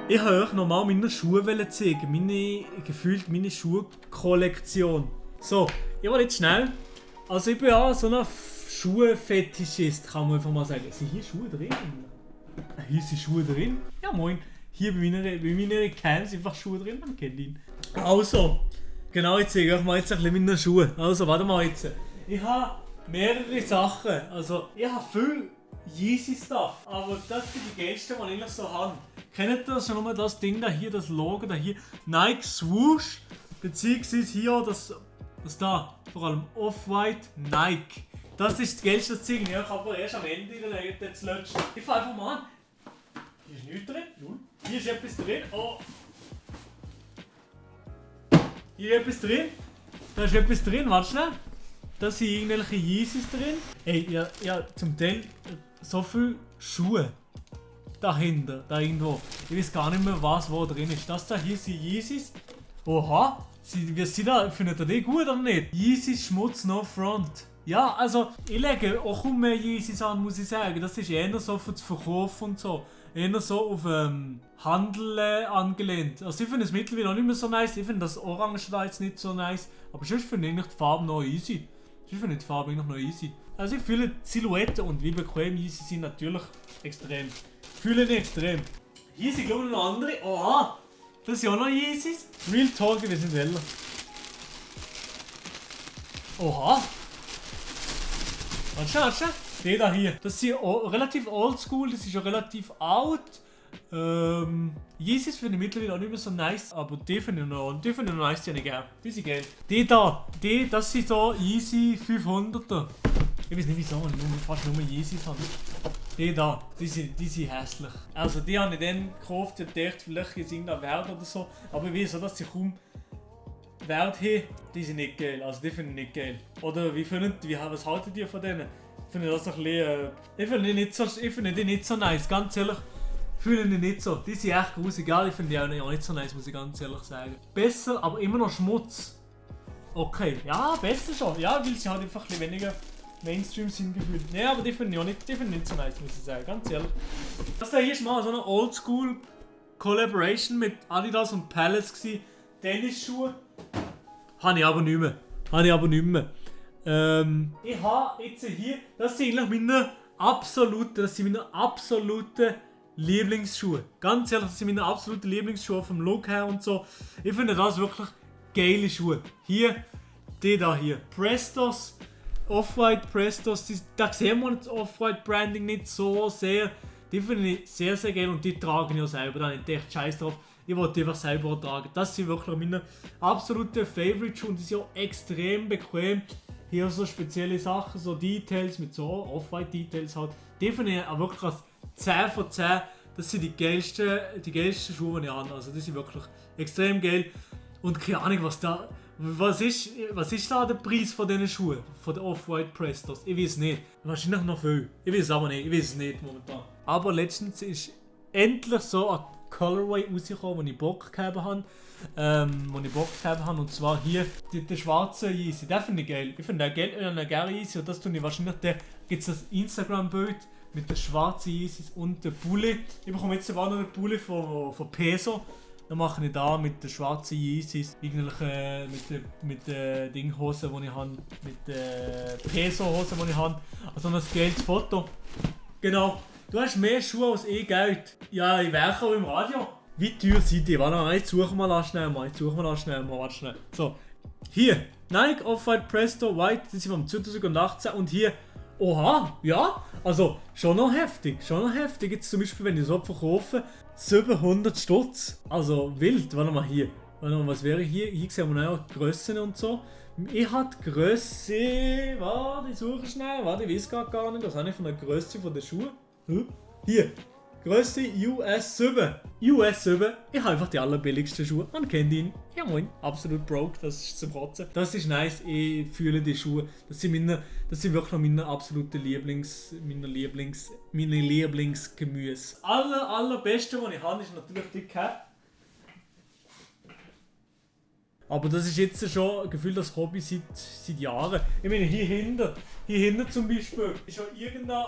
Ich wollte euch nochmal meine Schuhe zeigen. Meine Schuhkollektion. So, ich will jetzt schnell. Also ich bin ja so ein Schuhfetischist, kann man einfach mal sagen. Sind hier Schuhe drin? Hier sind Schuhe drin? Ja moin. Hier bei meiner Cam sind einfach Schuhe drin, man kennt ihn. Also, genau, ich zeige euch mal jetzt ein bisschen meine Schuhe. Also, warte mal jetzt. Ich habe mehrere Sachen. Also, ich habe viel Yeezy-Stuff, aber das sind die geilsten, die ich noch so habe. Kennt ihr schon mal das Ding da hier, das Logo da hier? Nike Swoosh, beziehungsweise hier das da, vor allem Off-White Nike. Das ist das geilste Ding, ja, ich habe aber erst am Ende jetzt löschen. Ich fange einfach mal an. Hier ist nichts drin, null. Hier ist etwas drin, oh. Hier ist etwas drin. Da ist etwas drin, warte schnell. Da sind irgendwelche Yeezys drin. Ey, ja, zum Teil so viele Schuhe dahinter, da irgendwo. Ich weiß gar nicht mehr, was wo drin ist. Das da hier sind Yeezys. Oha, wie sind da? Findet ihr die gut oder nicht? Yeezys Schmutz no front. Ja, also ich lege auch kaum mehr Yeezys an, muss ich sagen. Das ist eher so für das Verkaufen und so. Eher so auf Handel angelehnt. Also ich finde es mittlerweile auch nicht mehr so nice. Ich finde das Orange da jetzt nicht so nice. Aber sonst finde ich die Farbe noch easy. Sonst finde ich die Farbe noch easy. Also ich fühle die Silhouette und wie bequem Yeezy sind natürlich extrem. Fühle ich extrem. Hier sind glaube ich noch andere. Oha! Das sind auch noch Yeezys. Real Talk, wir sind heller. Oha! Warte. Die da hier. Das sind relativ oldschool, das ist schon relativ alt. Yeezys finde ich mittlerweile auch nicht mehr so nice, aber die finde ich noch nice, die habe ich gerne. Die sind geil. Das sind so Yeezy 500er. Ich weiß nicht wieso, ich fast nur Yeezys habe. Die sind hässlich. Also die habe ich dann gekauft, ich dachte, vielleicht ist irgendein Wert oder so. Aber ich weiß auch, dass sie kaum Wert haben. Die sind nicht geil, also die finde ich nicht geil. Oder was haltet ihr von denen? Ich finde das ein bisschen, ich finde die nicht so nice, ganz ehrlich. Fühle ich nicht so. Die sind echt gruselig, ja, ich finde die auch nicht so nice, muss ich ganz ehrlich sagen. Besser, aber immer noch Schmutz. Okay, ja, besser schon. Ja, weil sie halt einfach ein bisschen weniger Mainstream sind gefühlt. Ne, aber die finde ich nicht so nice, muss ich sagen, ganz ehrlich. Das da hier ist mal so eine Oldschool Collaboration mit Adidas und Palace gewesen. Tennisschuhe. Habe ich aber nicht mehr. Ich habe jetzt hier, das sind eigentlich meine absoluten Lieblingsschuhe. Ganz ehrlich, das sind meine absoluten Lieblingsschuhe vom Look her und so. Ich finde das wirklich geile Schuhe. Hier, die da hier. Prestos, Off-White Prestos. Da sehen wir das Off-White Branding nicht so sehr. Die finde ich sehr, sehr geil und die trage ich auch selber. Da habe ich echt scheiß drauf. Ich wollte die einfach selber tragen. Das sind wirklich meine absoluten Favorite-Schuhe und die sind auch extrem bequem. Hier so spezielle Sachen, so Details mit so Off-White Details halt. Die finde ich auch wirklich als 10 von 10. Das sind die geilsten Schuhe, die ich habe. Also die sind wirklich extrem geil. Und keine Ahnung, was ist da der Preis von diesen Schuhen? Von den Off-White Prestos? Ich weiß nicht. Wahrscheinlich noch viel. Ich weiß es nicht momentan. Aber letztens ist endlich so ein Colorway rausgekommen, wo ich Bock gehabt habe. Und zwar hier der schwarze Yeezy. Den finde ich geil. Ich finde den gerne Yeezy und das tue ich wahrscheinlich. Da gibt es das Instagram-Bild mit den schwarzen Yeezys und der Pulli. Ich bekomme jetzt auch noch einen Pulli von Peso. Dann mache ich da mit den schwarzen Yeezys, irgendwelche mit den Dinghosen, die ich habe, mit den Peso-Hosen, die ich habe. Also ein geiles Foto. Genau. Du hast mehr Schuhe als Geld. Ja, ich werke auch im Radio. Wie teuer sind die? Warte mal, ich suche mal schnell. Warte schnell. So, hier. Nike Off-White Presto White, die sind vom 2018 und hier. Oha, ja, also schon noch heftig. Jetzt zum Beispiel, wenn ich so verkaufe, 700 Stutz. Also wild, warte mal hier. Was wäre hier? Hier sehen wir auch die Grössen und so. Ich habe die Grösse. Warte, ich suche schnell. Ich weiß gar nicht. Was habe ich von der Grösse von den Schuhen? Hier. Grösse US 7. US 7. Ich habe einfach die allerbilligsten Schuhe. Man kennt ihn. Ja moin. Absolut broke. Das ist zum Kotzen. Das ist nice. Ich fühle die Schuhe. Das sind wirklich noch meine absoluten Lieblingsgemüse. Allerbeste, was ich habe, ist natürlich die Cap. Aber das ist jetzt schon gefühlt das Hobby seit Jahren. Ich meine, hier hinten zum Beispiel ist schon irgendein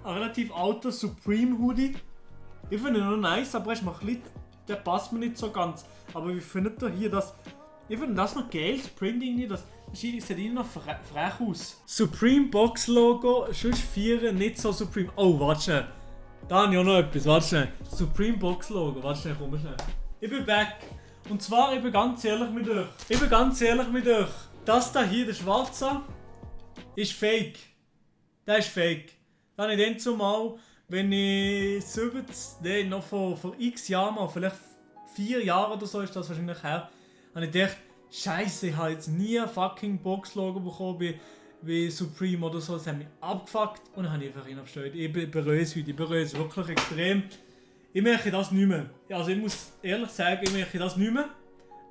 relativ alter Supreme Hoodie. Ich finde ihn noch nice, aber ist mir ein bisschen, der passt mir nicht so ganz. Aber wie findet ihr hier das? Ich finde das noch geil, das Print irgendwie, das sieht irgendwie noch frech aus. Supreme Box Logo, sonst 4 nicht so Supreme. Oh, warte schnell. Da habe ich auch noch etwas, warte schnell. Supreme Box Logo, warte schnell, komm schnell. Ich bin back. Und zwar, ich bin ganz ehrlich mit euch. Das da hier, der schwarze, ist fake. Der ist fake. Das habe ich dann zumal, wenn ich 70, noch vor x Jahren mal, vielleicht 4 Jahre oder so ist das wahrscheinlich her, habe ich gedacht, Scheiße, ich habe jetzt nie ein fucking Box-Logo bekommen wie Supreme oder so. Das hat mich abgefuckt und dann habe ich einfach hinabgestellt. Ich bereue es heute, ich bereue es wirklich extrem. Ich merke das nicht mehr. Also ich muss ehrlich sagen, ich merke das nicht mehr.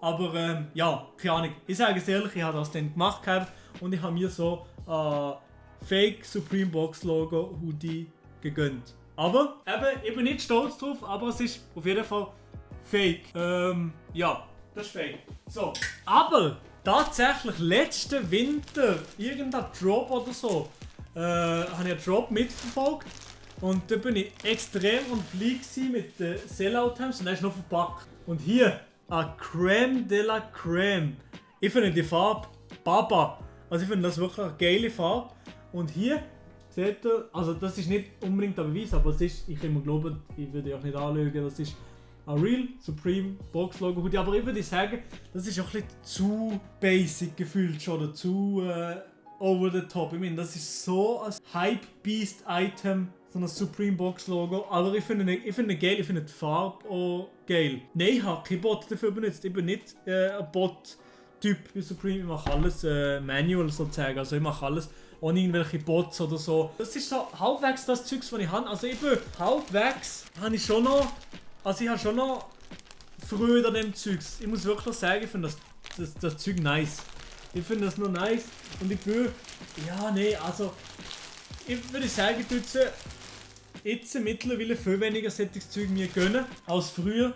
Aber ja, keine Ahnung. Ich sage es ehrlich, ich habe das dann gemacht und ich habe mir so ein Fake Supreme Box Logo Hoodie gegönnt. Aber eben, ich bin nicht stolz drauf, aber es ist auf jeden Fall fake. Ja, das ist fake. So, aber tatsächlich letzten Winter, irgendein Drop oder so, habe ich einen Drop mitverfolgt. Und da bin ich extrem on fleek mit den Sellout-Times und der ist noch verpackt. Und hier, eine Crème de la Crème. Ich finde die Farbe Baba. Also ich finde das wirklich eine geile Farbe. Und hier, seht ihr, also das ist nicht unbedingt ein Beweis, aber es ist, ich kann mir glauben, ich würde euch nicht anlügen, das ist ein Real Supreme Box Logo Hoodie. Aber ich würde sagen, das ist auch ein bisschen zu basic gefühlt schon, oder zu over the top. Ich meine, das ist so ein Hype-Beast-Item, so ein Supreme Box Logo. Aber ich finde ihn geil, ich finde die Farbe auch geil. Nein, ich habe keinen Bot dafür benutzt. Ich bin nicht ein Bot-Typ wie Supreme. Ich mache alles manual sozusagen. Also ich mache alles ohne irgendwelche Bots oder so. Das ist so halbwegs das Zeugs, was ich habe. Also ich bin halbwegs, habe ich schon noch, also ich habe schon noch Freude an dem Zeugs. Ich muss wirklich sagen, ich finde das Zeug nice. Ich finde das nur nice und ich bin, ja nee, also ich würde sagen, jetzt mittlerweile viel weniger solches Zeug mir gönnen als früher.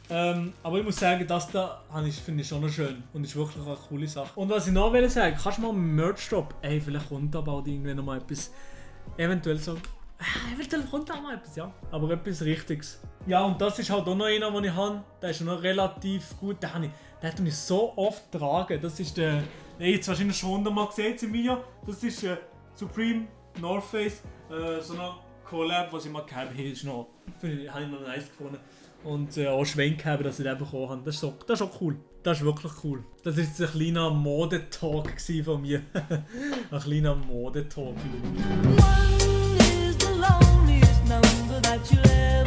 Aber ich muss sagen, das da finde ich schon noch schön und ist wirklich eine coole Sache. Und was ich noch will sagen, kannst du mal im Merch-Shop, vielleicht kommt da bald irgendwann noch mal etwas, eventuell kommt da mal etwas, ja, aber etwas Richtiges. Ja, und das ist halt auch noch einer, den ich habe, der ist noch relativ gut, den hat mich so oft getragen. Das ist der, jetzt wahrscheinlich schon 100 Mal gesehen im Video, das ist Supreme North Face, so eine Collab, was ich mal gehabt habe, ist noch, habe ich noch nice gefunden. Und auch Schwenk haben, dass ich den bekommen habe. Das ist auch cool. Das ist wirklich cool. Das war jetzt ein kleiner Modetalk von mir. Ein kleiner Modetalk. One is the loneliest number that you'll ever